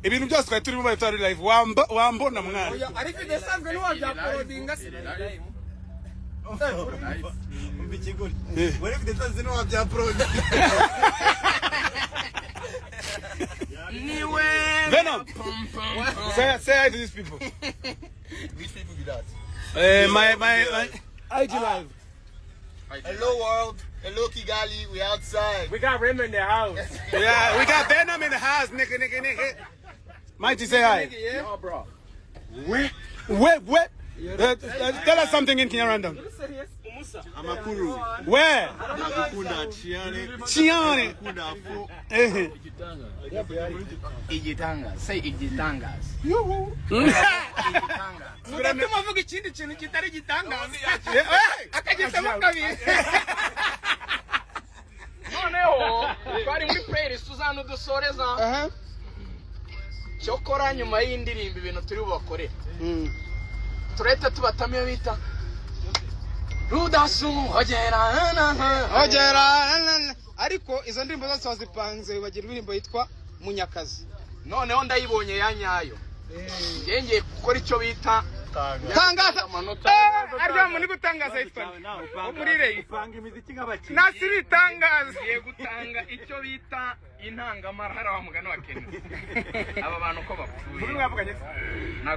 Ibintu byose twari turimo bari turi live, wambona mwana. Ariko idasanzwe ntiwabyauploadinga se? Umva ikigori wari ufite ntazi ntiwabyaupload. Niwe. Venom, say hi to these people. Which people be that? My IG live. Hello world, hello Kigali, we outside. We got Rem in the house. Yeah, we got Venom in the house, nigga, nigga, nigga. Mighty, say hi. Yeah, bro. Wait, wait. Tell us something in Kinyarwanda. Amakuru. Where? Ndagukunda cyane. Chiane. Ndagukunda fu. Eh. Igitangaza. Say igitangaza. Mudatuma avuga ikindi kintu kitari igitangaza. Akagitamo kabiri. Noneho twari muri playlist uzana udusoreza cyokora nyuma y'indirimbo ibintu turi bubakorere, turahita tubatamo iyo bita rudasuhogera. Ogera. Ariko izo ndirimbo zose wazipanze bagira indirimbo yitwa Munyakazi. Noneho ndayibonye ya nyayo, njye ngiye gukora icyo bita Tangaza. Amanota. Eh, arya muntu gutangaza yitwa nde? Wo muri Reyi. Upanga imiziki nk'abakinnyi. Nasiri tangaza. Ngiye gutanga icyo bita intangamara wa mugani wa Kenya. Aba bantu ko bapfuye ntabwo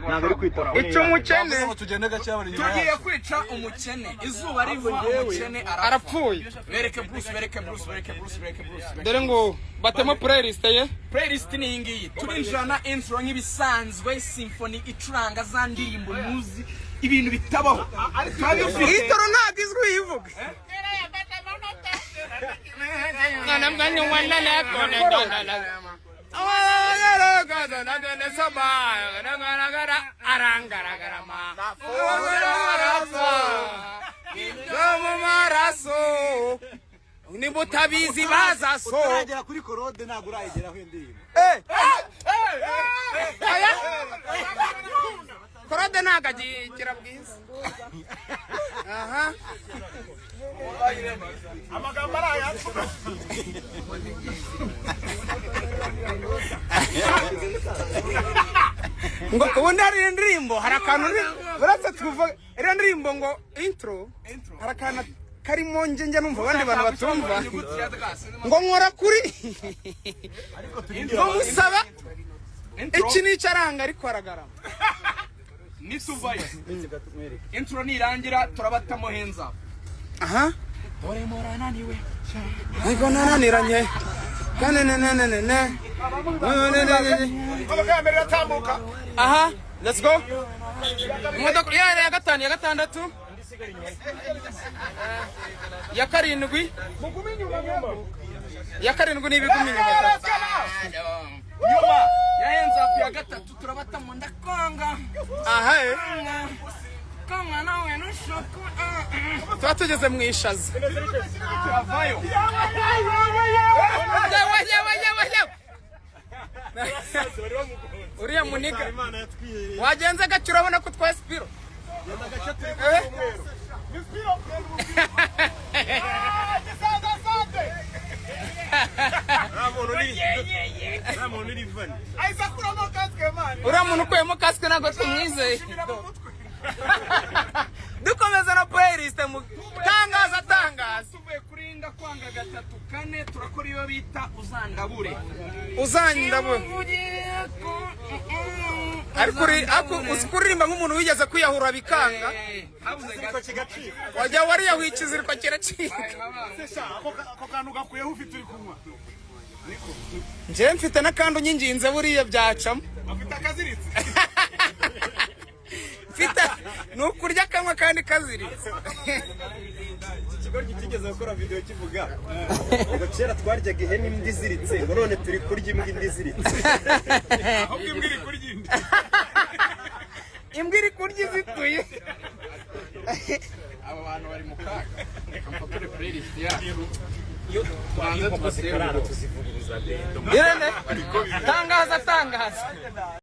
bashobora gukora. Ica umukene. Tugende gake bari inyuma. Tugiye kwica umukene, izuba riva umukene arapfa. Arapfuye. Bereke Bruce, bereke Bruce, bereke Bruce, bereke Bruce. Dore ngo batemo playlist ye. Playlist ni iyi ngiyi. Turinjirana intro nk'ibisanzwe, symphony icuranga za ndirimbo muzi, ibintu bitabaho tuba dufite. Itoro ntabwo izwi uyivuga. Nimba utabizi baza so. Utaragera kuri korode ntabwo urayigeraho iyo ndirimbo. Aya korode ntabwo agigira bwiza aha. Amagambo ari aya. Ngo ubundi hari indirimbo, hari akantu uretse tuvuga iriya ndirimbo ngo intro, hari akantu karimo njye njya numva abandi bantu batumva, ngo nkora kuri ngo musaba iki n'icyo aranga ariko aragarama. Nituvayo intro nirangira turabatamo hands up. Aha. Dore murananiwe. Ariko naraniranye kandi ne ne ne ne ne ne ne ne ne. Imodoka ya mbere iratambuka. Aha, let's go. Imodoka ya gatanu, ya gatandatu, ya karindwi, ya karindwi n'ibigumi inyuma. Nyuma ya hands up ya gatatu turabatamo ndakwanga. Aha eh. Kwanga nawe nushoka. Tuba tugeze mu ishaza. Turavayo. Yewe yewe yewe yewe, uriya muniga Imana yatwihereye. Wagenze gake, urabona ko utwaye sipiro. Genda gake turi Eh? ku cyumweru. Nta muntu uri vani. Uriya muntu ukuyemo kasike ntabwo tumwizeye. Dukomeza na playlist mu tangaza tangaza. Tuvuye kuri ndakwanga gatatu kane turakora iyo bita uzandabure. Uzandabure. Ariko ariko uzi kuririmba nk'umuntu wigeze kwiyahura bikanga. Habuze gato. Kigacika. Wajya wariyahuye ikiziriko kiracika. Ako kantu gakuyeho ufite uri kunywa. Njyewe mfite n'akantu unyinginze buriya byacamo. Afite akaziritse. Mfite ni ukurya akanywa kandi kaziritse. Iki kigo kigeze gukora video kivuga ngo kera twaryaga ihene imbwa iziritse, ngo none turi kurya imbwa indi iziritse. Ahubwo imbwa iri kurya indi. Imbwa iri kurya izituye. Aba bantu bari mu kaga, reka mfotore playlist yacu tubanze tubasere. Irene, tangaza tangaza.